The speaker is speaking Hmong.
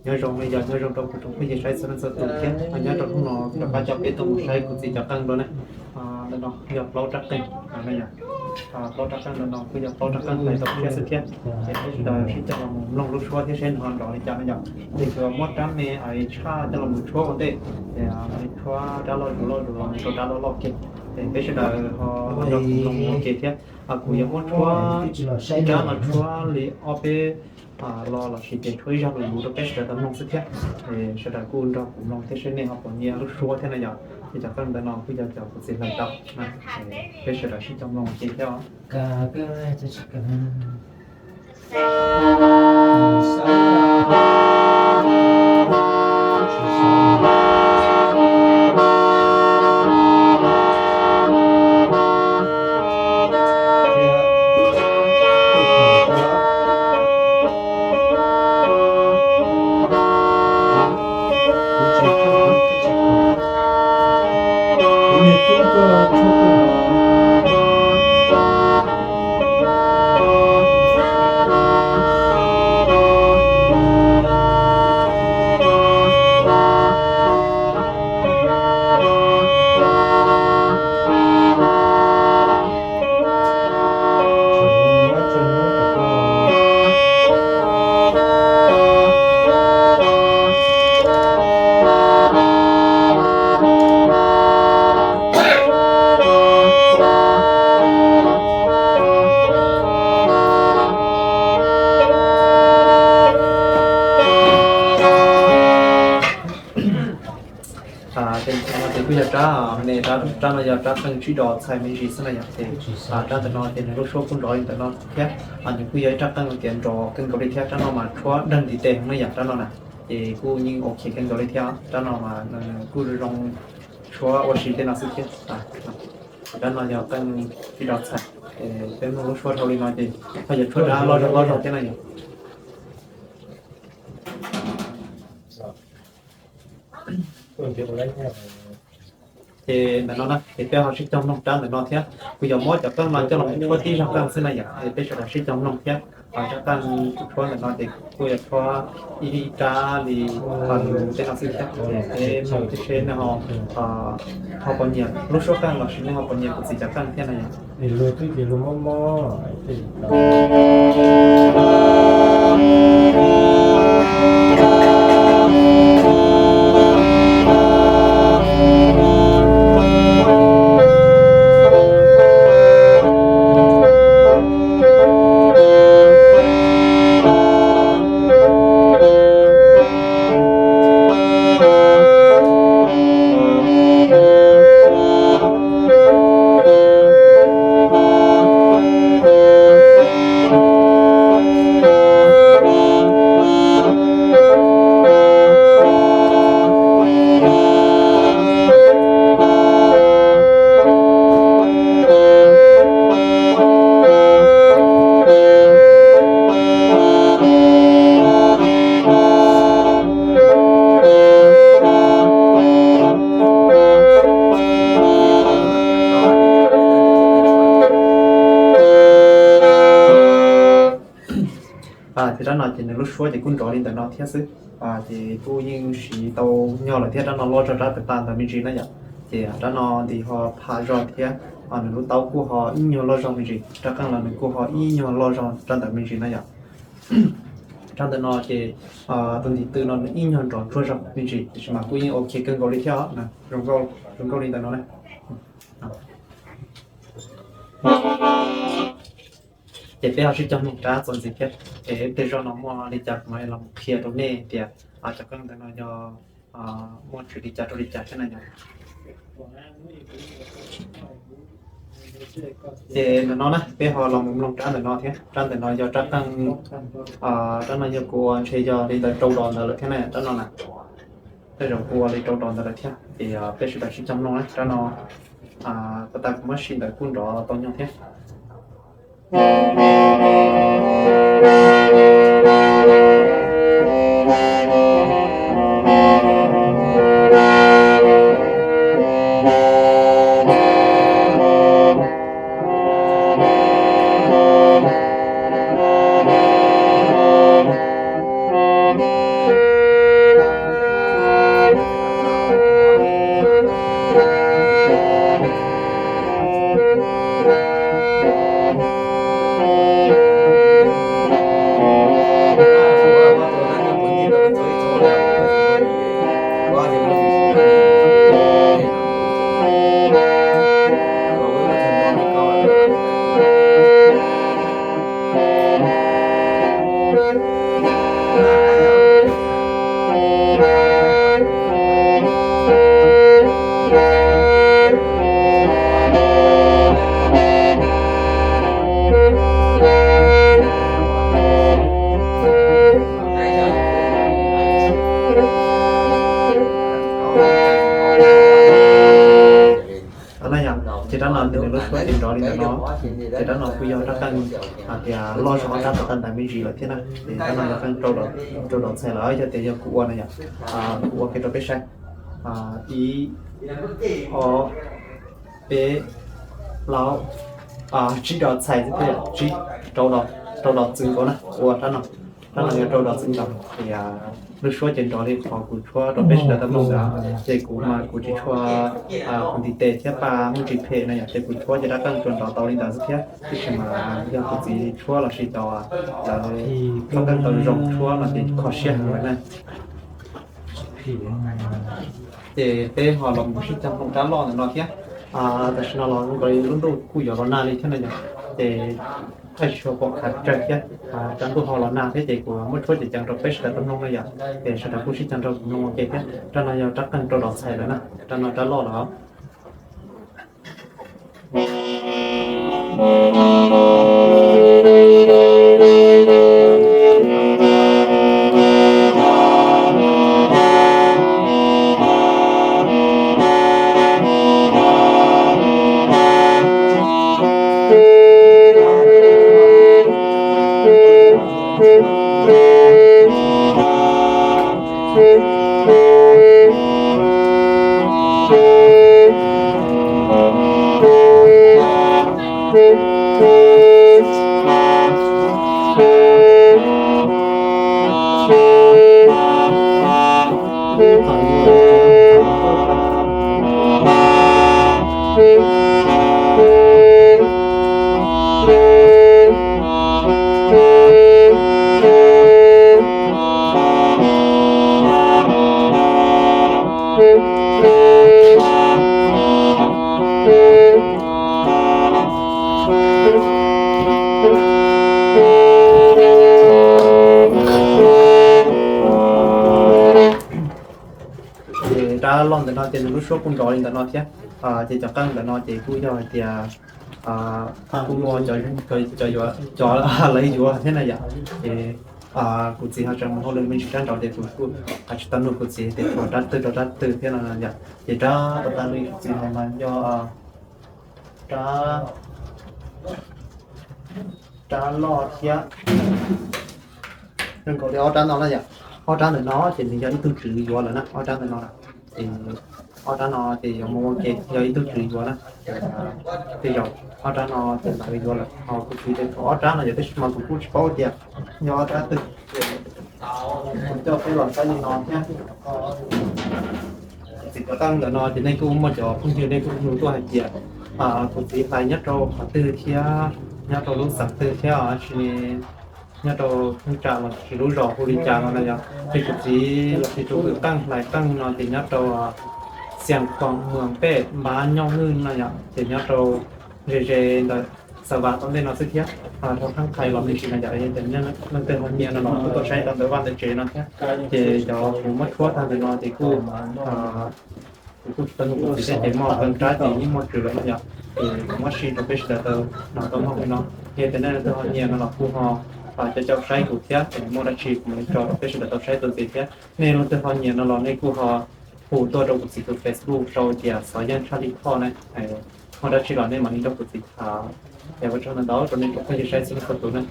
Nyob zoo li yog nyob zoo rau kuv tsoom phooj ywg saib txhua leej txhua tus thiab. Nyob rau hnub no rov qab coj peb tuaj mus saib kuv txiv cov qeej dua na. Ntawm no yog plaub rab qeej, plaub rab qeej ntawm no kuj yog plaub rab qeej hlais tau tshiab xwb thiab. Ces peb sawv daws sib coj los mus mloog lub suab thiab seb nws ho nrov li cas no yom. Ces kuv muab rab me tshaj coj los mus tshuab ua ntej, ces tshuab rab loj zus loj zus los rau rab loj loj kiag. Ces peb sawv daws ho nrog kuv mloog ua ke thiab. Kuv yuav muab tshuab rab no tshuab li ob peb lo lossis ces tshuab ib zaj lus luv rau peb sawv daws tau mloog xwb thiab. Sawv daws kuj nrog kuv mloog thiab seb nej ho puas nyiam lub suab thiab na yom. Ces cov qeej ntawm no kuj yog cov kuv txiv hlais tau, peb sawv daws sib coj mloog ua ke thiab os. Ces kuj yog rab me, rab no yog rab qeej tsib dos txhais me ntsis xwb na yom. Ces rab ntawm no ces nws lub suab kuj nrov li ntawm no thiab. Nws kuj yog ib rab qeej uas tias nrov kawg nkaus li thiab. Rab no mas tshuab dawg ntiv tes heev na yom, rab no na. Ces kuj yeej ok kawg nkaus li thiab. Rab no mas kuj zoo zoo tshuab ua si tej no xwb thiab. Rab no yog qeej tsib dos txhais. Peb mloog lub suab dhau li no ces ho yog tshuab rab loj zog loj zog thiab na yom. Ces ntawm no na ces peb ho sib cog mloog rab ntawm no thiab. Kuv yuav muab cov qeej no coj los tshuab tib zog qeej xwb na yom. Ces peb sawv daws sib cog mloog thiab. Rab qeej tshuab ntawm no ces kuj yuav tshuab ib rab li luv tej no xwb thiab. Ces peb mloog thiab seb nej ho puas nyiam lub suab qeej lossis nej ho puas nyiam kuv txiv cov qeej thiab na yom. Ces rab no ces nws lub suab ces kuj nrov li ntawm no thiab xwb. Ces kuj yeej siv tau nyuag lawm thiab, rab no loj zog rab pem tas ntawd me ntsis na yom. Ces rab no nti ho pham zog thiab, nws lub taub kuj ho ib nyuag loj zog me ntsis, rab qeej los nws kuj ho ib nyuag loj zog rab ntawd me ntsis na yom. Rab ntawm no ces tus ntiv tw no nws ib nyuag nrov ntsuag zog me ntsis, tiam sis mas kuj yeej ok kawg nkaus li thiab os. Zoo nkauj li ntawm no na. Ces peb ho sib cog mloog rab txuas ntxiv thiab, es tej zaum no muaj li cas kuv mam li los qhia rau nej tias cov qeej ntawm no yog muaj tswv li cas rau li cas thiab na yom. Ces ntawm no na peb ho los mus mloog rab ntawm no thiab. Rab ntawm no yog rab qeej, rab no yog kuv ua ntshe yog li ntawd rau dos ntawd lawm thiab na, rab no na. Tej zaum kuv ua li rau dos ntawd lawm thiab, ces peb sawv daws sib cog mloog na. Rab no tas kuv muab sim ntawd kuj nrov tau nyuag thiab. Ces rab no nws lub suab ces nrov li ntawm no, ces rab no kuj yog rab qeej hais tias loj zog rab tom qab ntawd me ntsis lawm thiab na. Ces rab no yog qeej rau dov txhais lawm, yog tias yog kuv ua na yom, kuv ua kiag rau peb saib. Ib, ob, peb, plaub, tsib dov txhais thiab, tsib, rau dov, rau dov txwv nkaus na, ua rab no. Rab no yog rau dov txwv nkaus ces lub suab ces nrov li qhov kuv tshuab rau peb sawv daws tau mloog ntawd. Ces kuv mas kuv tsis tshua, kuv ntiv tes thiab paj muaj tsis phem no yom, ces kuv tshuab ces rab qeej tsuas nrov tau li ntawd xwb thiab, tiam sis mas yog kuv txiv tshuab los sis cov lawv tshuab qeej tau zoo tshuab no ces kho siab heev lawm na. Ces peb ho los mus sib cog mloog rab loj ntawm no thiab. Tam sim no los zoo nkaus li lub ntuj kuj yuav los nag li thiab no yom, ces thaij tsis tshua pom qhov twg thiab. Rab ntuj ho los nag thiab ces kuv muab tshuab ceev ceev rau peb sawv daws tau mloog no yom, ces sawv daws kuj sib cog nrog kuv mloog ua ke thiab. Rab no yog rab qeej rau dov txhais lawm na, rab no rab loj lawm. Ces rab loj ntawm no ces nws lub suab kuj nrov li ntawm no thiab. Ces cov qeej ntawm no ces kuj yog hais tias kuj muaj cov, cov lawv yuav thiab na yom. Ces kuv txiv ho tseem mus hauj lwm me ntsis sab nraud ces kuv kuj tsis tau nug kuv txiv tias rab twg rau rab twg thiab no yom. Ces rab tom qab no kuv txiv hais mas yog rab, rab loj thiab. Zoo nkaus li ob rab no na yom, ob rab ntawm no ces nws yog ib tug tswv yuav lawm na, ob rab ntawm no na. Ces ob rab no ces yuav mus ua ke yog ib tug tswv yuav na. Tej zaum ob rab no ces lawv yuav lawm ho kuv txiv tias tshuav ob rab no yom, tab sis mas kuv kuj tsis paub tias yog ob rab twg. Kuv coj peb los saib li no thiab. Txiv cov qeej ntawm no ces nej kuj muaj cov phooj ywg nej kuj hu tuaj hais tias kuv txiv hlais nyob rau qhov twg thiab nyob rau lub xeev twg thiab, tsis nyob rau thoob tsam los sis lub zos hu li cas no na yom. Ces kuv txiv los sis tus kwv qeej hlais qeej no ces nyob rau Xiav Khuam Muas Pej Npab Nyooj Nwj no yom, ces nyob rau ze ze ntawm Xav Vas tom ntej no xwb thiab. Dhau Thab Qhais los me ntsis no yom, leej twg ho nyiam no los kuj tuaj saib rau ntawm vaj ntawm tsev no thiab. Ces cov kuv muab tshuab tag ntawm no ces kuj, kuv kuj tsis tau nug kuv txiv thiab ces muaj qee rab ces yeej muaj tswv lawm no yom. Ces kuv muab sij rau peb sawv daws tau, no tau mloog li no. Yog tias nej leej twg ho nyiam no los kuj ho cov caum saib kuv thiab, ces muaj dab tsi kuv mam li tso rau peb sawv daws tau saib tau ntxiv thiab. Nej leej twg ho nyiam no los nej kuj ho hu tuaj rau kuv txiv tus Facebook sau tias Xov Yeej Tshaj Li Thoj na. Muaj dab tsi los nej mam li nrog kuv txiv tham. Es ua tsaug ntau ntau rau nej tsoom phooj ywg saib txhua leej txhua tus na.